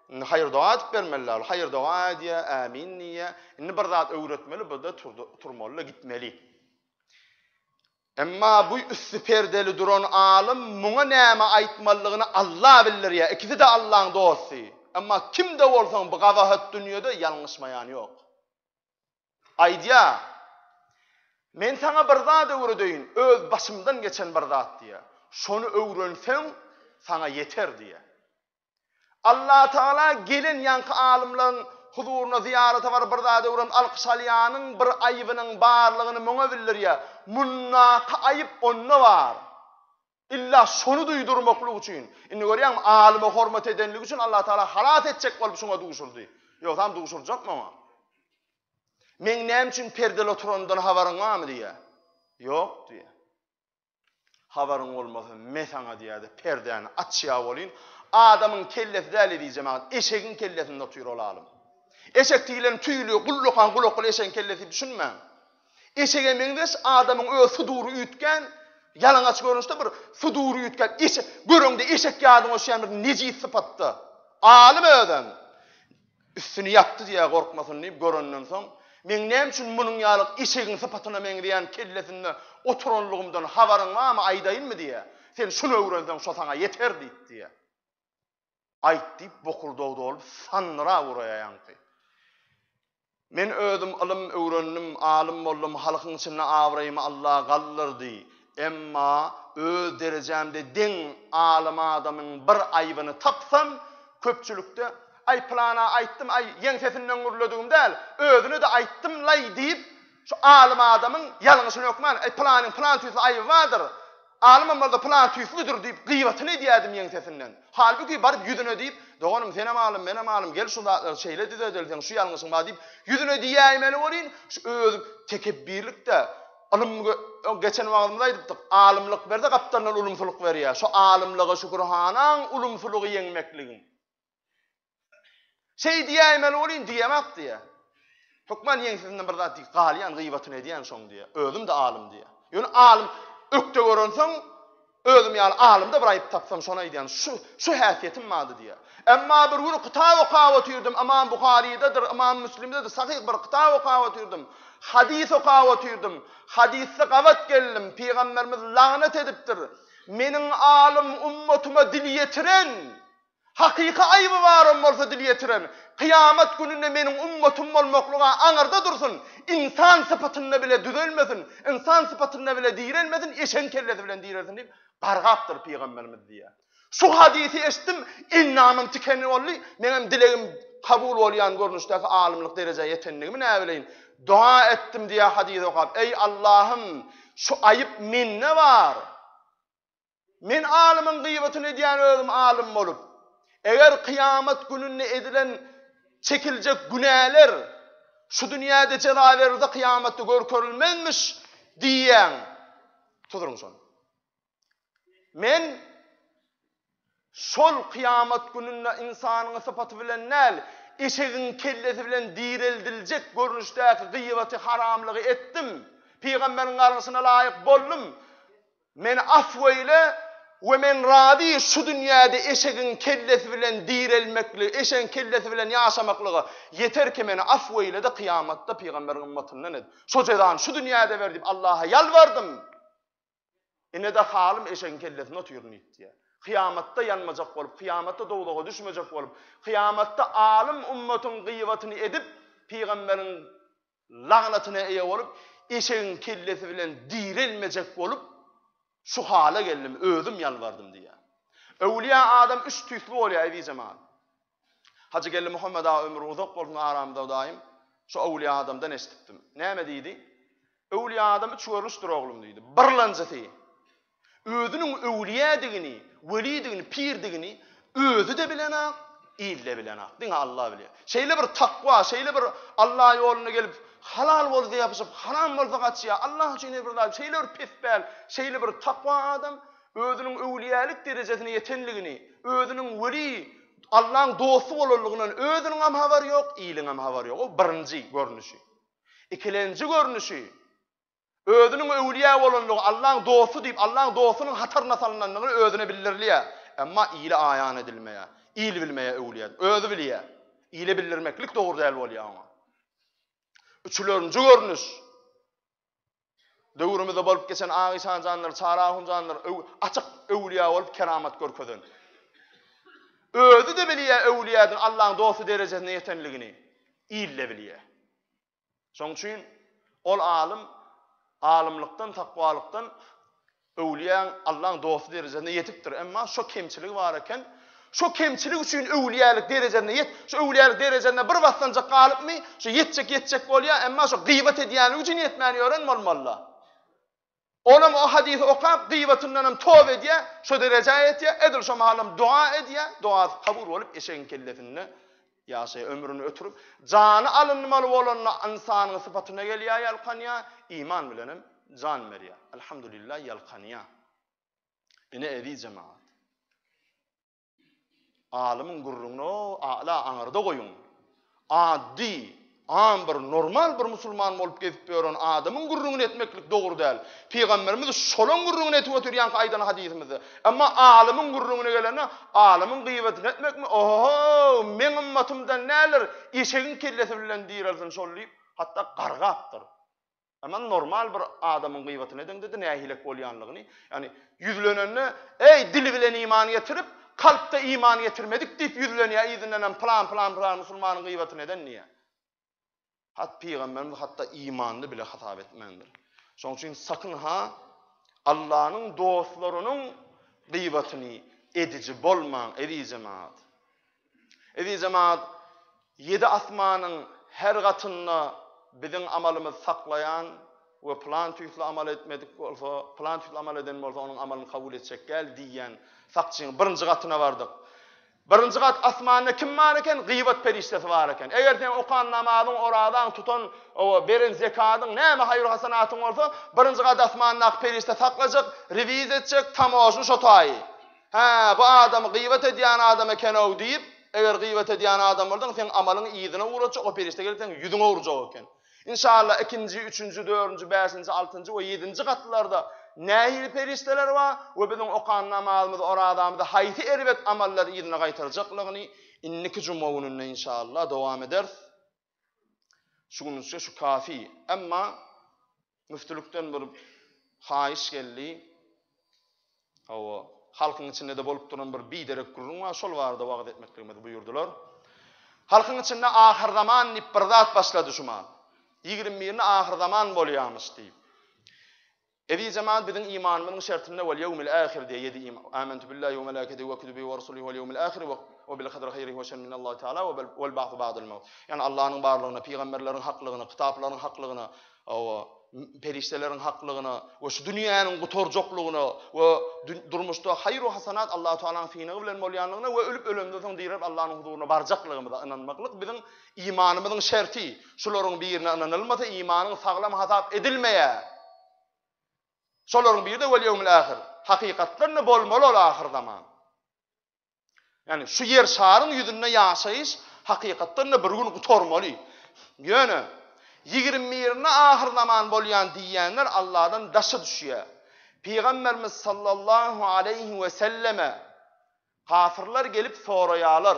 Indi haýyr-doga edip bermeli ol. Haýyr-doga edýär, ämin diýýär. Indi bir zat öwretmeli, bu-da turmaly-da gitmeli. Emma bu üsti perdeli duran alym muňa näme aýtmalydygyny Alla bildirýär. Ikisi-de Allaň dosty. Emma kim-de bolsaň bu gabahat dünýede ýalňyşmaýan ýok. Aýdýar, Men saňa bir zat öwredeýin, öz başymdan geçen bir zat diýýär. Şony öwrenseň, saňa ýeter diýýär. Allatagala gelen ýaňky alymlaryň huzuryna zyýarata baryp bir zat öwrenip alkyş alýanyň bir aýybynyň barlygyny muňa bildirýär. Mundaky aýyp onda bar. Illa şony duýdurmaklyk üçin. Indi görýäňmi, alyma hormat edenligi üçin Allatagala halas etjek bolup şuňa duşurdy. Ýogsam duşurjakmy oňa? Meň näme üçin perdeli oturanymdan habaryň barmy diýýär. Ýok diýýär. Habaryň bolmasa, me saňa diýýär-de, perdäni açýar welin, adamyň kellesi däl eziz jemagat, eşegiň kellesinde otyr ol alym. Eşek diýlen tüýli, gullakan gulakly eşegiň kellesi diýip düşünmäň. Eşege meňzeş adamyň öz sudury üýtgän, ýalaňaç görnüşde bir sudury üýtgän, eşek, göreňde eşek ýadyňa düşýän bir nejis sypatda. Alym özem. Üstüni ýapdy diýýär gorkmasyn diýip görenden soň, meň näme üçin munuň ýaly eşegiň sypatyna meňzeýän kellesinde oturanlygymdan habaryň barmy, aýdaýynmy diýýär. Sen şuny öwrenseň şo saňa ýeter diýip diýýär. Aýt diýip bokurdagy dolup sandyrap uraýar ýaňky. Men özüm ylym öwrendim, alym boldum, halkyň içinde abraýymy Alla galdyrdy. Emma öz derejämde deň alym adamyň bir aýbyny tapsam, köpçülikde. Aý pylana aýtdym, aý ýeňsesinden gürledigim däl, özüne-de aýtdym-laý diýip, şu alym adamyň ýalňyşyny hökman, aý pylanyň pylan tüýsli aýby bardyr, alymam bolsa pylan tüýslidir diýip gyýbatyny edýärdim ýeňsesinden. Halbuki baryp ýüzüne diýip, doganym senem alym, menem alym, gel şu zatlary şeýle düzedeli, seň şu ýalňyşyň bar diýip, ýüzüne diýäýmeli welin, şu özi tekepbirlik-de, ylym geçen wagtymyzda aýdypdyk, alymlyk berse gapdalyndan ulumsylyk berýär. Şu alymlyga şükürhanaň ulumsylygy ýeňmekligiň. Şeý diýäýmeli bolýyn diýemok diýýär. Hökman ýeňsesinden bir zat diýip galýan, gyýbatyny edýän şoň diýýär. Özüm-de alym diýýär. Ýöne alym ökde görensoň, özüm ýaly alymda bir aýyp tapsam şony aýdýan. Şu şu häsiýetim bardy diýýär. Emma bir gün kitap okap otyrdym, Ymam Buharydadyr, Ymam Müslimdedir, sahyh bir kitap okap otyrdym. Hadys okap otyrdym. Hadysda gabat geldim, Pygamberimiz lagnat edipdir. Meniň alym ummatyma dil ýetiren Hakyky aýby baram bolsa dil ýetiren, kyýamat gününde meniň ummatym bolmaklyga aňyrda dursun, ynsan sypatynda bile düzelmesin, ynsan sypatynda bile direlmesin, eşegiň kellesi bilen direlsin diýip, gargapdyr pygamberimiz diýýär. Şu hadysy eşitdim, endamym tiken boldy, meňem dilegim kabul bolýan görnüşdäki alymlyk derejä ýetendigimi näbileýin. Doga etdim diýýär hadysy okap, Eý Allahym, şu aýyp mende bar. Men alymyň gyýbatyny edýän özüm alym bolup, eger kyýamat gününde edilen çekiljek günäler şu dünýäde jeza berilse kyýamatda görkerilmezmiş diýýäň. Tuturyň şony. Men şol kyýamat gününde ynsanyň sypaty bilen däl, eşegiň kellesi bilen direldiljek görnüşdäki gyýbaty haramlygy etdim. Pygamberiň gargyşyna laýyk boldum. Meni afw eýle we men razy şu dünýäde eşegiň kellesi bilen direlmekligi, eşegiň kellesi bilen ýaşamaklyga, ýeter ki meni afw eýle-de kyýamatda pygamberiň ymmatyndan et. Şo jezany şu dünýäde ber diýip Allaha ýalbardym. Ine-de halym eşegiň kellesinde otyryn diýip diýýär. Kyýamatda ýanmajak bolup, kyýamatda dowzaha düşmejek bolup, kyýamatda alym ummatyň gyýbatyny edip, pygamberiň lagnatyna eýe bolup, eşegiň kellesi bilen direlmejek bolup, şu hala geldim, özüm ýalbardym diýýär. Öwlüýä adam üç tüýsli bolýar, eziz jemagat. Hajy Geldimuhammet aga ömri uzak bolsun aramyzda daýym, şu öwlüýä adamdan eşidipdim. Näme diýdi? Öwlüýä adam üç görnüşdir oglum diýdi. Birlenjisi, Özüniň öwlüýädigini, welidigini, pirdigini özi-de bilenok, il-de bilenok. Diňe Alla bilýär. Şeýle bir takwa, şeýle bir Alla ýoluna gelip, halal bolsa ýapyşyp, haram bolsa gaçýar. Alla üçin her bir zat, şeýle bir pespäl, şeýle bir takwa adam özüniň öwlüýälik derejesine ýetenligini, özüniň weli, Allaň dosty bolanlygyndan özüniňem habary ýok, iliňem habary ýok. O birinji görnüşi. Ikilenji görnüşi, Özüniň öwlüýä bolandygy, Allaň dosty diýip, Allaň dostunyň hataryna salynandygyny özüne bildirilýär. Emma ile aýan edilmeýär. Il bilmeýär öwlüýä. Özi bilýär. Ile bildirmeklik dogry däl bolýar oňa. Üçülenji görnüş. Döwrümizde bolup geçen Ak işanjandyr, Çary ahunjandyr, açyk öwlüýä bolup keramat görkezen. Özi-de bilýär öwlüýädiň Allaň dosty derejesine ýetenligini. Il-de bilýär. Şonuň üçin ol alym alymlykdan, takwalykdan öwlüýäň, Allaň dosty derejesine ýetipdir. Emma şo kemçiligi bar eken. Şo kemçilik üçin öwlüýälik derejesine ýet, şo öwlüýälik derejesine bir basgançak galypmy, şo ýetjek ýetjek bolýar, emma şo gybat edýänligi üçin ýetmän ýören bolmaly-da. Olam o hadysy okap, gybatyndanam toba edýär, şo derejä ýetýär, edil şo mahalam doga edýär, dogasy kabul bolup, eşegiň kellesinde ýaşaýar, ömrüni ötürip, jany alynmaly bolanda ynsanyň sypatyna gelýär, ýalkanýar, iman bilenem jan berýär. Elhamdülillah ýalkanýar. Ine eziz jemagat. Alymyň gürrüňini o ala aňyrda goýuň. Addy, am bir normal bir musulman bolup gezip ýören adamyň gürrüňini etmeklik dogry däl. Pygamberimiz şolaň gürrüňini etip otyr ýaňky aýdan hadysymyzda. Emma alymyň gürrüňine gelende alymyň gyýbatyny etmekmi? Ohoho, meň ymmatymdan däldir, eşegiň kellesi bilen direlsin şol diýip, hatda gargapdyr. Emma normal bir adamyň gyýbatyny edeňde-de nähilek bolýanlygyny, ýagny ýüzlenende, Eý, dili bilen iman getirip, kalpda iman getirmedik diýip ýüzlenýär, yzyndanam pylan-pylan-pylan musulmanyň gyýbatyny eden diýýär. Hat pygamberimiz hatda imanly bile hasap etmändir. Şonuň üçin sakyn-ha Allanyň dostlarynyň gyýbatyny ediji bolmaň, eziz jemagat. Eziz jemagat, ýedi asmanyň her gatynda biziň amalymyzy saklaýan we pylan tüýsli amal etmedik bolsa, pylan tüýsli amal eden bolsa onuň amalyny kabul etjek däl diýýän sakçyň birinji gatyna bardyk. Birinji gat asmanda kim bar eken? Gyýbat perişdesi bar eken. Eger seň okan namazyň, orazaň, tutan, owa, beren zekadyň, näme haýyr-hasanatyň bolsa, birinji gat asmandaky perişde saklajak, rewiz etjek, tamožny şo taýy. Hä, bu adamy gyýbat edýän adam eken-ow diýip, eger gyýbat edýän adam bolsaň, seň amalyňy yzyna ugratjak, o perişde gelip seň ýüzüňe urjak eken. Inşallah ikinji, üçünji, dördünji, bäşinji, altynjy we ýedinji gatlarda nähili perişdeler bar we biziň okan namazymyzy, orazamyzy haýsy erbet amallar yzyna gaýtarjaklygyny indiki juma gününde inşallah dowam ederis. Şu günlükçe şu kafi. Emma müftülikden bir haýyş geldi. Hawa, halkyň içinde-de bolup duran bir biderek gürrüň bar, şol barada wagyz etmekligimizi buýurdylar. Halkyň içinde ahyrzaman diýip bir zat başlady şu mal. 21-ni ahyrzaman bolýamyş diýip. Eziz jemaat biziň imanymyzyň şertinde wal ýewmil ahir diýe ýedi iman. Amantu billahi we melaketihi we kutubihi we rusulihi wal ýewmil ahir we bil kadri haýrihi we şerri minallahi taala we wal ba'su ba'dal maut. Ýagny Allanyň barlygyna, pygamberleriň haklygyna, kitaplaryň haklygyna, Hawa, perişdeleriň haklygyna we şu dünýäniň gutarjaklygyna we durmuşda haýr-u hasanat Allahu Tagalanyň synagy bilen bolýanlygyna we ölüp ölemizden soň direlip Allanyň huzuryna barjaklygymyza ynanmaklyk biziň imanymyzyň şerti. Şularyň birine ynanylmasa imanyň saglam hasap edilmeýär. Şolaryň biri-de wel ýewmil ahir. Hakykatdan-da bolmaly ol ahyrzaman. Ýagny şu ýer şaryň ýüzünde ýaşaýyş hakykatdan-da bir gün gutarmaly. Ýöne 21-inde ahyrzaman bolýan diýýänler Allahdan daşa düşýär. Pygamberimiz sallallahu aleýhi we selleme kafirler gelip soraýarlar.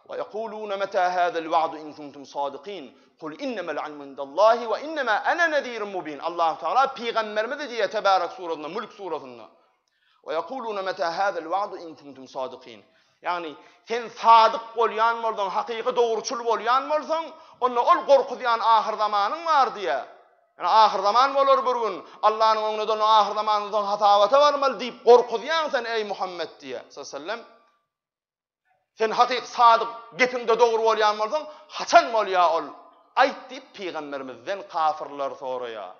Wa ýekuluna meta hazal wa'du in kuntum sadikin. Kul innemel ilmu indallahi we innema ana nezirun mubin. Allahu Teala pygamberimize diýýär Tebarek surasynda, Mulk surasynda. Wa ýekuluna meta hazal wa'du in kuntum sadikin. Ýagny sen sadyk bolýan bolsaň, hakyky dogruçyl bolýan bolsaň, onda ol gorkuzýan ahyrzamanyň bar diýýär. Ýani ahyrzaman bolar bir gün, Allanyň öňüne de ahyrzamandan soň hasabata barmaly diýip gorkuzýaň sen eý Muhammet diýýär. Sallallahu Sen hakyky sadyk gepiňde dogry bolýan bolsaň, haçan bolýar ol? Aýt diýip pygamberimizden kafirler soraýar.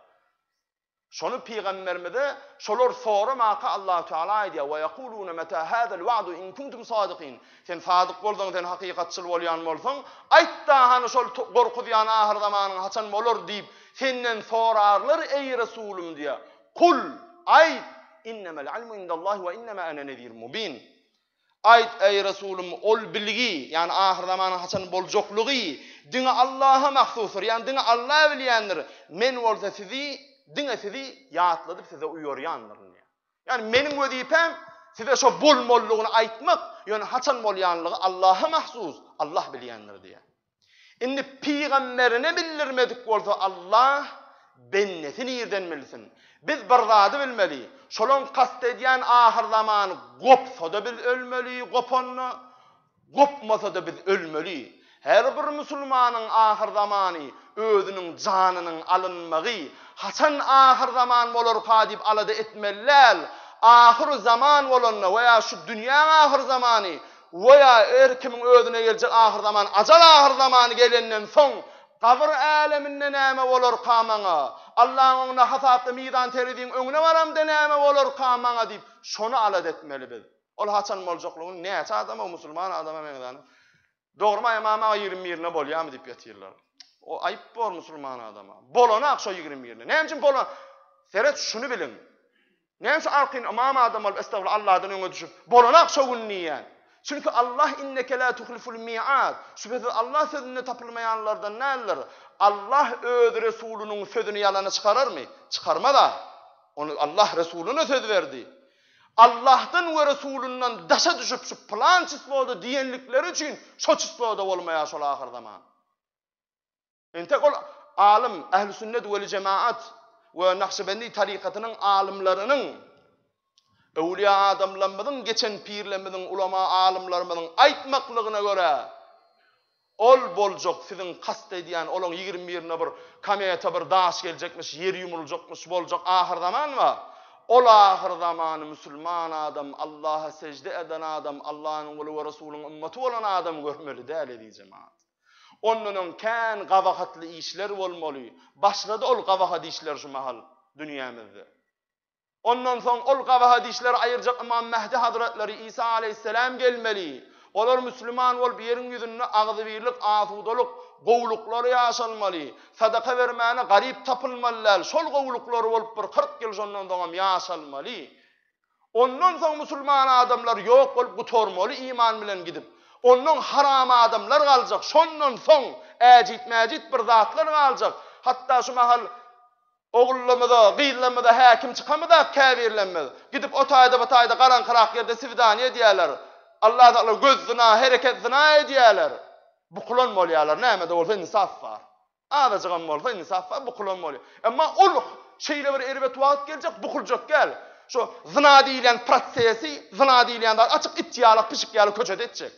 Şony pygamberimize şolar soramaka Allahu Teala aýdýar, Ve yekulune meta hazal wa'du in kuntum sadikin. Sen sadyk bolsaň, sen hakykatçyl bolýan bolsaň, aýt-da hany şol gorkuzýan ahyrzamanyň haçan bolar diýip, senden sorarlar eý Resulym diýýär. Kul, aýt, innemel ilmu indallahi we innema ene nezirun mubin. Aýt, eý, Resulym, ol bilgi, ýagny ahyrzamanyň haçan boljaklygy, diňe Allaha mahsusdyr, ýagny diňe Alla bilýändir, men bolsa sizi, diňe sizi ýatladyp size uýarýandyryn diýýär. Ýagny meniň wezipäm size şo bolmalydygyny aýtmak, ýöne haçan bolýanlygy Allaha mahsus, Allah bilýändir diýýär. Indi pygamberine bildirmedik bolsa Allah bendesi nirden bilsin? Biz bir zady bilmeli, şolaň kast edýän ahyrzamany gopsa-da biz ölmeli, gopanda, gopmasa-da biz ölmeli. Her bir musulmanyň ahyrzamany özüniň janynyň alynmagy, haçan ahyrzaman bolarka diýip alada etmeli däl. Ahyr zaman bolanda we ýa şu dünýäň ahyrzamany We ýa her kimiň özüne geljek ahyrzaman, ajal ahyrzamany gelenden soň, gabyr äleminde näme bolarka maňa? Allaň öňünde hasapda mizan tereziň öňüne baramda näme bolarka maňa diýip, şony alada etmeli biz. Ol haçan boljaklygyny näçe adama, musulman adama meňzäni. Dogrymy aýamam aga 21-ine bolýamy diýip ýatyrlar. O aýyp bor musulman adama. Bolanak şo 21-ine. Näme üçin bolan? Seret şuny biliň. Näme üçin arkaýyn ymam adam bolup estagfurullah Allahdan öňe düşüp, bolanak şo gün diýýän. Çünki Allah inneke la tuhliful mi'ad. Şübhesiz Allah sözünde tapylmaýanlardan däldir. Allah öz Resulynyň sözüni ýalana çykararmy? Çykarmaz-a. Ony Allah Resulyna söz berdi. Allahdan we Resulyndan daşa düşüp şu pylan çisloda diýenlikleri üçin şo çisloda bolmaýar şol ahyrzaman. Entek ol alym, Ähli sünnet weli jemaat we Nakşibendi tarykatynyň alymlarynyň, öwlüýä adamlarymyzyň, geçen pirlerimiziň, ulama alymlarymyzyň aýtmaklygyna görä, ol boljak siziň kast edýän olaň 21-ine bir kometa bir daş geljekmiş, ýer ýumruljakmyş boljak ahyrzaman bar. Ol ahyrzamany musulman adam, Allaha sežde eden adam, Allanyň guly we Resulyň ymmaty bolan adam görmeli däl eziz jemagat. Ondan öň kän gabahatly işler bolmaly. Başlady ol gabahat işler şu mahal dünýämizde. Ondan soň ol gabahat işleri aýyrjak Ymam Mehdi Hazretleri Isa aleýhisselam gelmeli. Olar müsliman bolup ýeriň ýüzünde agzybirlik, asudalyk, gowulyklar ýaşalmaly. Sadaka bermäne garyp tapylmaly däl. Şol gowulyklar bolup bir 40 ýyl şondan soňam ýaşalmaly. Ondan soň musulman adamlar ýok bolup gutarmaly iman bilen gidip. Ondan haram adamlar galjak. Şondan soň äjit-mäjit bir zatlar galjak. Hatda şu mahal Ogullarymyza, gyzlarymyza häkim çykamyzak käbirlerimiz. Gidip o taýda bu taýda garaňkyrak ýerde swidaniýa edýärler. Allah sakla göz zyna, hereket zyna edýärler. Bukulan bolýarlar, näme-de bolsa insaf bar. Azajygam bolsa insaf bar, bukulan bolýar. Emma ol şeýle bir erbet wagt geljek, bukuljak däl. Şu zyna diýilýän prosesi, zyna diýilýän zat açyk it ýaly, pişik ýaly köçede etjek.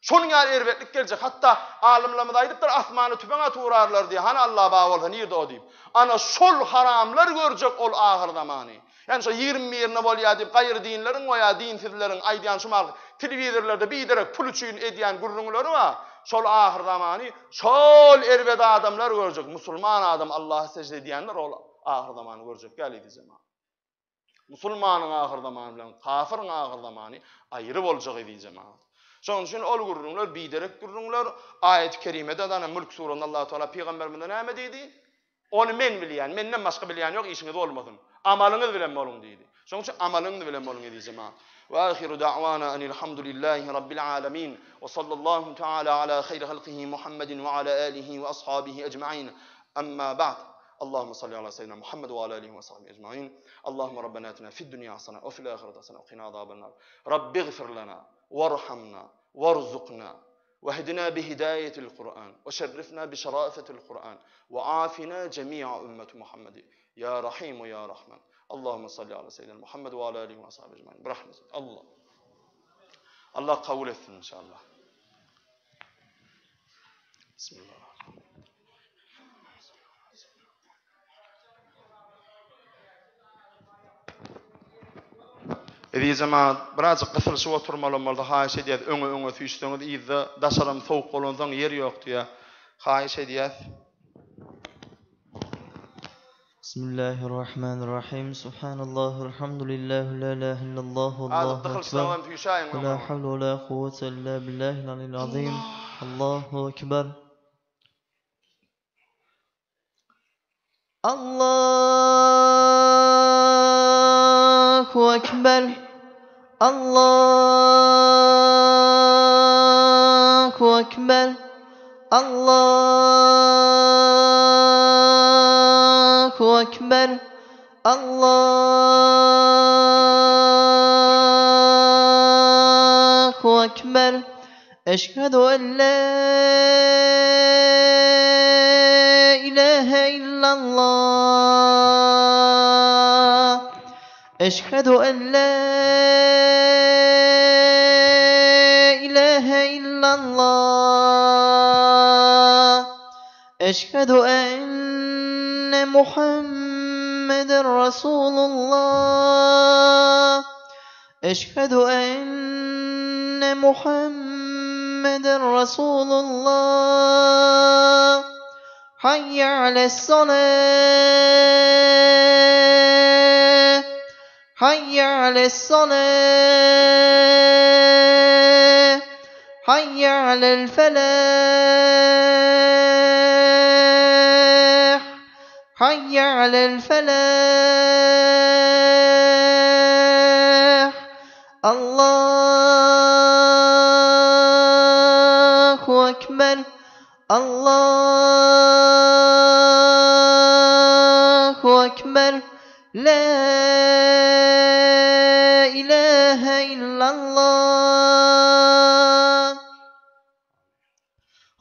Şonuň ýaly erbetlik geljek. Hatda alymlarymyz aýdypdyr, asmana tüpeň atyp urarlar diýip, hany Alla bar bolsa nirde o diýip. Ana şol haramlar görjek ol ahyrzamany. Ýani şo 21 birine bolýar diýip gaýry dinleriň we ýa dinsizleriň aýdýan şu mahalky telewizorlarda biderek pul üçin edýän gürrüňleri bar. Şol ahyrzamany şol erbet adamlar görjek. Musulman adam Allaha sežde edýänler ol ahyrzamany görjek däl eziz jemagat. Musulmanyň ahyrzamany bilen kafyryň ahyrzamany aýry boljak eziz jemagat. Şonuň üçin ol gürrüňler biderek gürrüňler. Aýat-y kerimede dana Mülk surasynda Allahu Teala pygamberimize näme diýdi? Ony men bilýän, menden başga bilýän ýok, işiňiz bolmasyn. Amalyňyz bilen boluň diýdi. Şonuň üçin amalyňyz bilen boluň eziz jemagat. Wa ahiru da'wana enilhamdulillahi rabbil alamin we sallallahu taala ala hayri halkihi Muhammedin we ala alihi we ashabihi ecmaîn. Amma ba'd. Allahümme salli ala seyyidina Muhammed ve ala alihi ve sahbihi ecmaîn. Allahümme Rabbena atina fid dünya hasene ve fil ahireti hasene ve qina azaben nar. Rabbiğfir lena warhamna warzuqna واهدنا بهداية القرآن وشرفنا بشرافة القرآن وعافنا جميع أمة محمد يا رحيم يا رحمن اللهم صل على سيدنا محمد وعلى آله وصحبه أجمعين برحمة الله الله kabul etsin inşallah. Bismillah. Eziz jemagat, birazjyk gysylyşyp oturmalam bolsa haýyş edýäs, öňe öňe süýşseňiz yzda daşaram sowuk bolansoň ýer ýok diýýär. Haýyş edýäs. Bismillahirrahmanirrahim. Subhanallah, elhamdülillah, la ilahe illallah, Azajyk Allahu ekber. dykylyşsaňyzam süýşäýiň Ve öňe la öňe. havle ve la kuvvete illa billahil aliyyil azim. Allahu ekber. Allahu ekber. Allahu ekber. Allahu ekber. Allahu ekber. Eşhedü en la ilahe illallah. Eşhedü en la ilahe illallah. Eşhedü enne Muhammeden Resulullah. Eşhedü enne Muhammeden Resulullah. Hayye alessalâh. Hayye alessalâh. Hayye alel felâh. Hayye alel felâh. Allahu ekber. Allahu ekber. La ilahe illallah.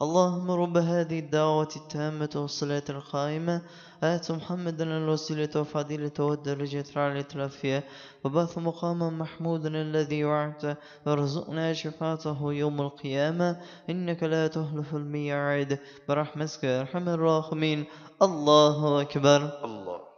اللهم رب هذه الدعوة التامة والصلاة القائمة آت محمدا الوسيلة والفضيلة والدرجة العالية العافية وبعث مقاما محمودا الذي وعدته وارزقنا شفاعته يوم القيامة إنك لا تخلف الميعاد برحمتك يا أرحم الراحمين الله أكبر Allah.